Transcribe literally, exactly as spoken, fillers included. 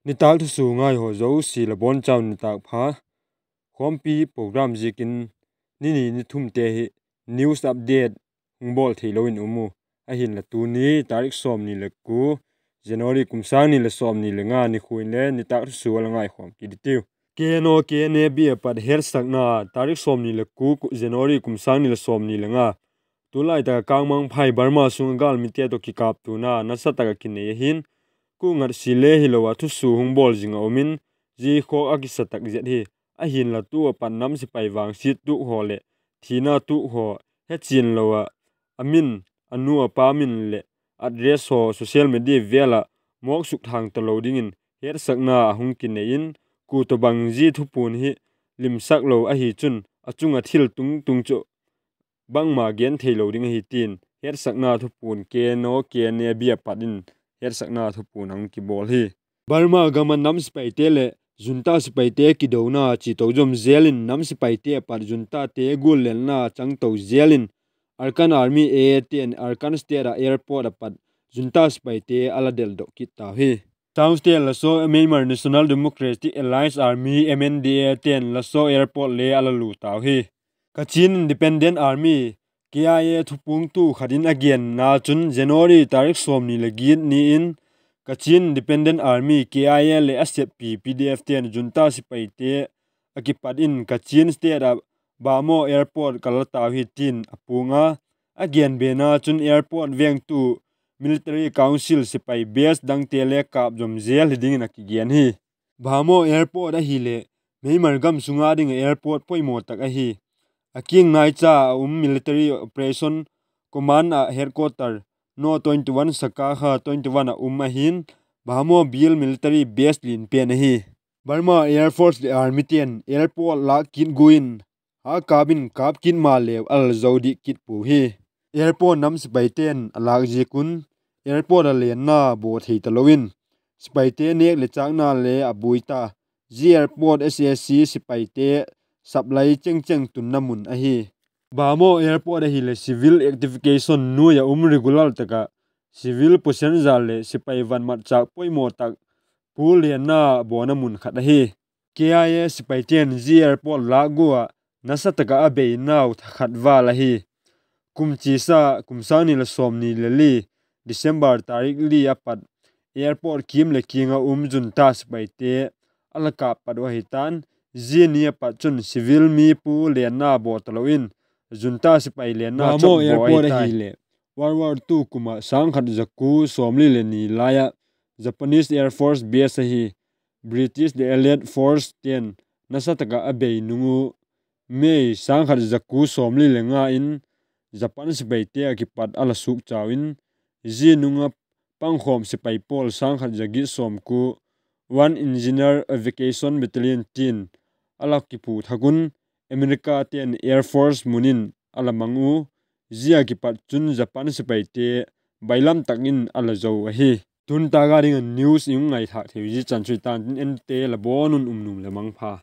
Nitâk thusua ngaihaw zosia la bawn chau nitâk pha. Khawmpi program ziakin ni ni ni thumte hi news update hung bawl theilo in um u. Ahinla tuni tarik sawmni le kua, January kum sâng ni leh sawmni le nga nikhua inle nitâk thusua la ngaikhawm kit i tiu. K N O K N A B a pat hetsakna, tarik sawmni le kua, January kum sâng ni leh sawmni le nga. Tulai tak ah Kangmangphai Burma sung ah gâlmite tawh kikâptuana nasa tak ah kinei ahi'n, kua ngat sia le hilo ah thusua hung bawl zing ah um in, zia khawk a kisa tak zet hi. Ahinla tu a pat nam sipai vangsiat tuak haw leh thina tuak haw hechian lo ah, a min, a nu a pa min leh address haw social media vêl ah mawk sukthâng talo dingin hetsakna a hung kinei in, kua tawhbang zia thupuan hi limsak lo ahi chun a chung ah thil tung tung chu bangma gen theilo ding ahi tin hetsakna thupuan K N O K N A B a pat in hetsakna thupuan a hung kibawl hi. Burma gam ah nam sipaite leh junta sipaite kidona chia to zom zel in nam sipaite a pat juntate guallenna chang to zel in Arakan Army A A te'n Arakan State ah airport a pat junta sipaite a la deldok kit tau hi. Town State Laso Myanmar National Democratic Alliance Army, M N D A te'n Laso airport le a la lua tau hi. Kachin Independent Army, K I A thupuangtu khat in a genna chun January tarik sawmni leh giat ni in Kachin Independent Army, K I A leh a seppi P D F te'n junta sipaite a kipat in Kachin State ah Bhamo Airport ka la tau hi tin a puang a. A gen bena chun airport vengtu Military Council sipai base dangte le kâp zom zel hi dingin a kigen hi. Bhamo Airport ahileh Myanmar gam sung a ding ah airport poimaw tak ahi. A kiang naicha a um Military Operation Command ah headquarter No twenty one Sakakha twenty one ah um ahi'n, Bhamo bial military base lian pen ahi. Burma Air Force leh Army te'n airport lâk kit gual in ha kâp in kâp kit maleu a la zo dik kit puau hi. Airport nam sipaite'n a lâk ziak un airport ah lenna baw thei talo in sipaite nêk leh châkna le a buai ta. Zia airport S A C sipaite supply chengcheng tunna mun ahi. Bhamo Airport ahileh civil aviation nuai ah um regular tak ah civil passenger leh sipai van matchâk poimaw tak pu lenna bawna mun khat ahi. K I A sipaite'n zia airport lâk gua ah nasa tak ah a beinau thakhat val ahi. Kum chiasa kum sâng ni leh sawmni leh li, December tarik li a pat airport kiam leh kiang ah um junta sipaite a la kâp pat uh ahi ta'n, zia ni a pat chun civil mi pu lenna baw talo in junta sipai lenna chawk baw ahi tai. World War two kum ah sâng khat za kua sawmli leh ni lai ah Japanese Air Force base ahi British leh Allied Force te'n nasa tak ah a bei nung u May sâng khat za kua sawmli leh nga in Japan sipaite ah kipat a la sukchau in, zia nung ah pangkhawm sipai pawl sâng khat za giat sawmkua, One Engineer Evacuation Battalion tin a la kipu thak un, America te'n Air Force mun in a la mang u. Zia kipat chun Japan sipaite bailam tak in a la zo ahi. Tun tâk a ding ah news i hung ngaithâk thei zia chan chu i tan tin, ente la bawn un um nuam leh mangpha.